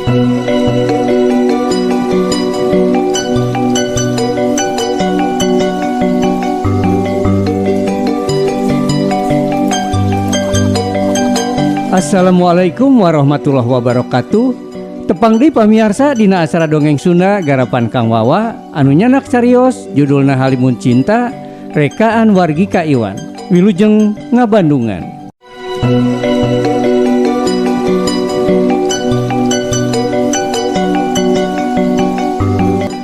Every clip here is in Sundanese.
Assalamualaikum warahmatullahi wabarakatuh. Tepang deui pamiarsa dina acara dongeng Sunda garapan Kang Wawa anu nyandak carios judulna Halimun Cinta rekaan wargi Ka Iwan. Wilujeng ngabandungan.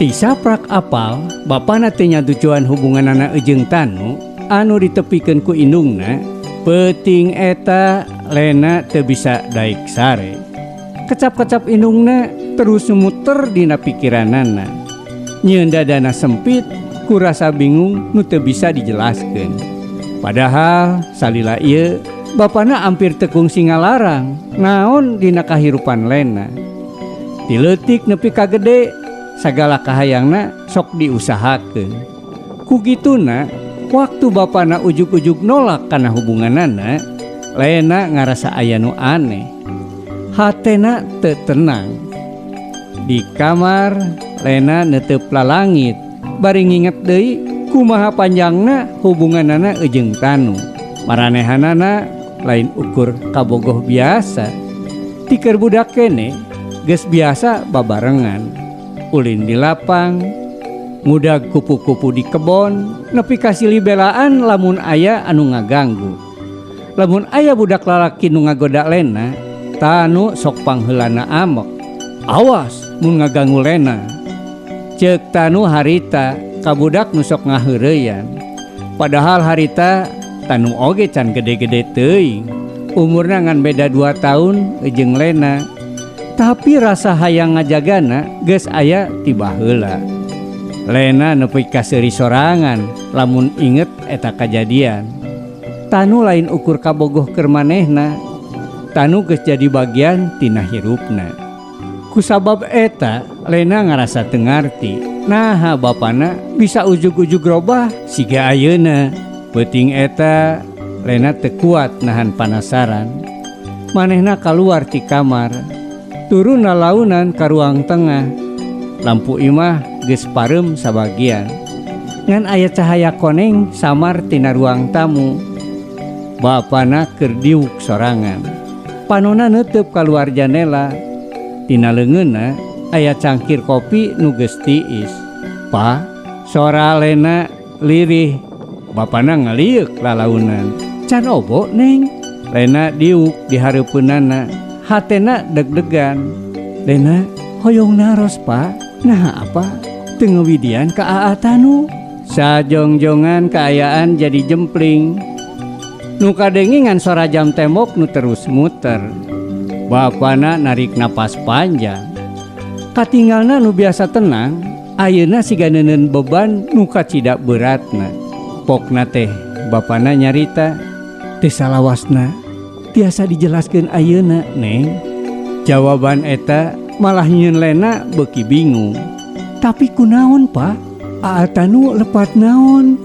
Ti saprak apal bapana teu nyatujuan hubunganana jeung Tanu anu ditepikeun ku indungna peuting eta Lena teu bisa daek sare. Kecap-kecap indungna terus muter dina pikiranana. Nyieun dadana sempit ku rasa bingung nu teu bisa dijelaskeun. Padahal salila ieu bapana ampir teu kungsi ngalarang naon dina kahirupan Lena. Ti leutik nepi ka gede sagala kahayangna sok diusahakeun. Ku kituna waktu bapana ujug-ujug nolak kana hubunganana, Lena ngarasa aya nu aneh. Hatena teu tenang. Di kamar Lena neuteup lalangit bari nginget deui kumaha panjangna hubunganana jeung Tanu. Maranehanana lain ukur kabogoh biasa. Ti keur budak keneh geus biasa babarengan. Ulin di lapang, ngudag kupu-kupu di kebon, nepi ka silih belaan lamun aya anu ngaganggu. Lamun aya budak lalaki nu ngagoda Lena, Tanu sok pangheulana amek. Awas mun ngaganggu Lena. Ceuk Tanu harita ka budak nu sok ngaheureyan. Padahal harita Tanu oge can gede-gede teuing. Umurna ngan beda 2 tahun jeung Lena. Tapi rasa hayang ngajagana geus aya ti baheula. Lena nepi ka seuri sorangan lamun inget eta kajadian. Tanu lain ukur kabogoh keur manehna. Tanu geus jadi bagian tina hirupna. Kusabab eta Lena ngarasa teu ngarti. Naha bapana bisa ujug-ujug robah siga ayeuna. Peuting eta Lena teu kuat nahan panasaran. Manehna kaluar ti kamar. Turun lalaunan ka ruang tengah. Lampu imah geus pareum sabagian. Ngan aya cahaya koneng samar tina ruang tamu. Bapana keur diuk sorangan. Panona neuteub kaluar janela. Tina leungeunna aya cangkir kopi nu geus tiis. Pa, sora Lena lirih. Bapana ngalieuk lalaunan. Can obo, Neng. Lena diuk di hareupeunana. Hatena deg-degan. Lena hoyong naros, Pa. Nah apa? Teu ngawidian ka Aa Tanu. Sajongjongan kaayaan jadi jempling. Nu kadenge ngan sora jam tembok nu terus muter. Bapana narik napas panjang. Katinggalna nu biasa tenang, ayeuna siga neuneun beban nu kacida beratna. Pokna teh bapana nyarita teu salawasna tiasa dijelaskeun ayeuna, Neng. Jawaban eta malah nyieun Lena beuki bingung. Tapi kunaon, Pa? Aa Tanu lepat naon?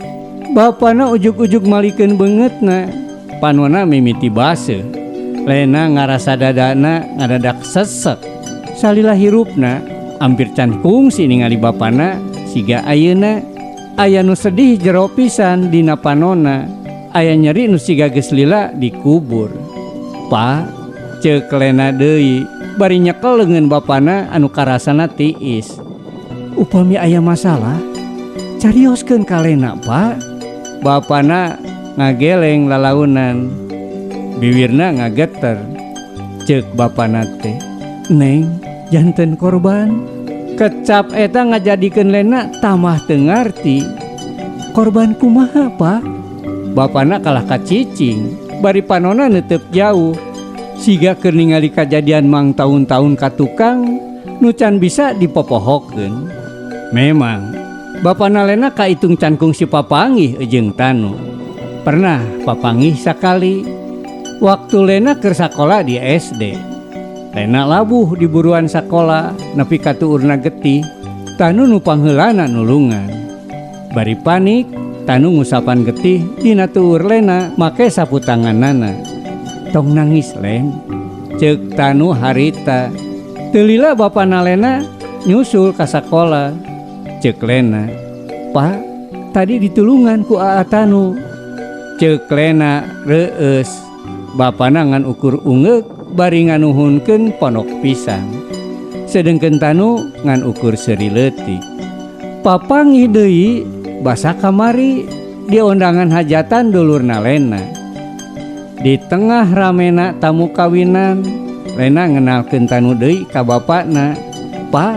Bapana ujug-ujug malikeun beungeutna. Panona mimiti baseuh. Lena ngarasa dadana ngadadak sesek. Salila hirupna ampir can kungsi ningali bapana siga ayeuna. Aya nu sedih jero pisan dina panona. Aya nyeri nu siga geus lila dikubur. Pa, ceuk Lena deui bari nyekel leungeun bapana anu karasana tiis. Upami aya masalah, carioskeun ka Lena, Pa. Bapana ngageleng lalaunan. Biwirna ngageter. Ceuk bapana teh, Neng, janten korban. Kecap eta ngajadikeun Lena tamah teu ngarti. Korban kumaha, Pa? Bapana kalah kacicing, bari panona neuteub jauh. Siga keur ningali kajadian mang taun-taun ka tukang nu can bisa dipopohokeun. Memang bapana Lena kaitung can kungsi papanggih jeung Tanu. Pernah papanggih sakali waktu Lena keur sakola di SD. Lena labuh di buruan sakola nepi ka tuurna getih. Tanu nu pangheulana nulungan. Bari panik, Tanu ngusapan getih dina tuur Lena make sapu tangannana. Tong nangis, Len. Ceuk Tanu harita. Teu lila bapana Lena nyusul ka sakola. Ceuk Lena, "Pa, tadi ditulungan ku Aa Tanu." Ceuk Lena reueus. Bapana ngan ukur ungeuk bari nganuhunkeun pondok pisang. Sedengkeun Tanu ngan ukur seuri leutik. Papanggih deui basa kamari di ondangan hajatan dulurna Lena. Di tengah ramena tamu kawinan, Lena ngenalkeun Tanu deui ka bapana. "Pa,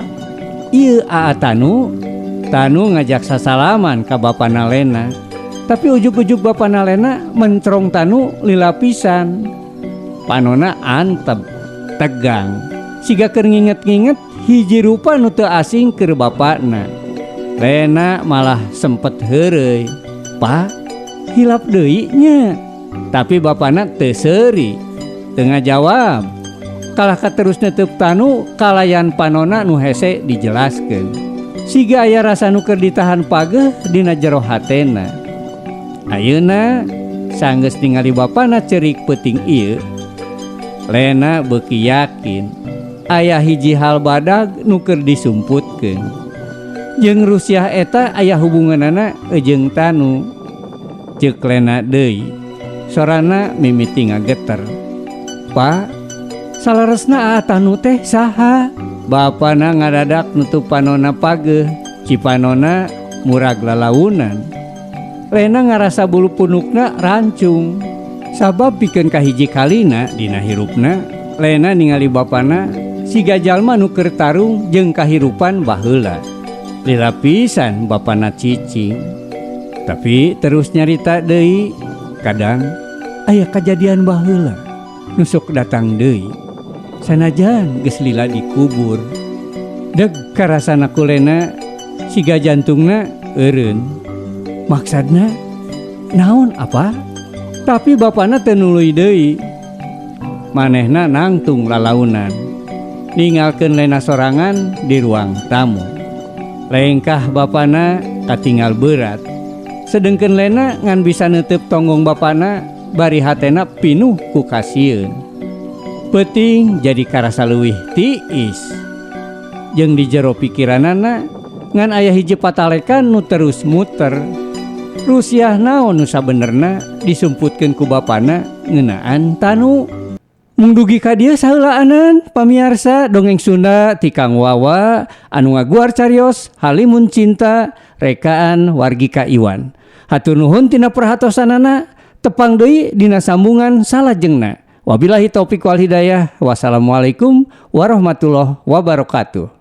ieu Aa Tanu." Tanu ngajak sasalaman ka bapana Lena. Tapi ujug-ujug bapana Lena mentrong Tanu lila pisan. Panona antep, tegang. Siga keur nginget-nginget hiji rupa nu teu asing keur bapana. Lena malah sempet heureuy. "Pa, hilap deui nya." Tapi bapana teu seuri, teu ngajawab. Kalah ka terus neuteub Tanu kalayan panona nu hese dijelaskeun. Siga aya rasa nu keur ditahan pageuh dina jero hatena. Ayeuna sanggeus ningali bapana ceurik peuting ieu, Lena beuki yakin aya hiji hal badag nu keur disumputkeun. Jeung rusiah eta aya hubunganana jeung Tanu. Ceuk Lena deui, sorana mimiti ngageter. "Pa, saleresna Aa Tanu teh saha?" Bapana ngadadak nutup panona pageuh, cipanona murag lalaunan. Lena ngarasa bulu punukna rancung. Sabab pikeun kahiji kalina dina hirupna, Lena ningali bapana siga jalma nu keur tarung jeung kahirupan baheula. Lila pisan bapana cicing. Tapi terus nyarita deui, kadang aya kajadian baheula nu sok datang deui. Sanajan geus lila dikubur. Deg karasana ku Lena siga jantungna eureun. Maksudna naon apa? Tapi bapana teu nuluy deui. Manehna nangtung lalaunan. Ninggalkeun Lena sorangan di ruang tamu. Lengkah bapana katinggal berat. Sedengkeun Lena ngan bisa neuteub tonggong bapana bari hatena pinuh ku kasieun. Peuting jadi karasa leuwih tiis. Jeung di jero pikiranana ngan aya hiji patalekan nu terus muter. Rusiah naon nu sabenerna disumputkeun ku bapana ngeunaan Tanu. Mung dugi ka dieu saheulaanan pamiarsa dongeng Sunda ti Kang Wawa anu ngaguar carios Halimun Cinta rekaan Wargika Iwan. Hatur nuhun tina perhatosanana, tepang deui dina sambungan salajengna. Wabillahi taufik wal hidayah. Wassalamualaikum warahmatullahi wabarakatuh.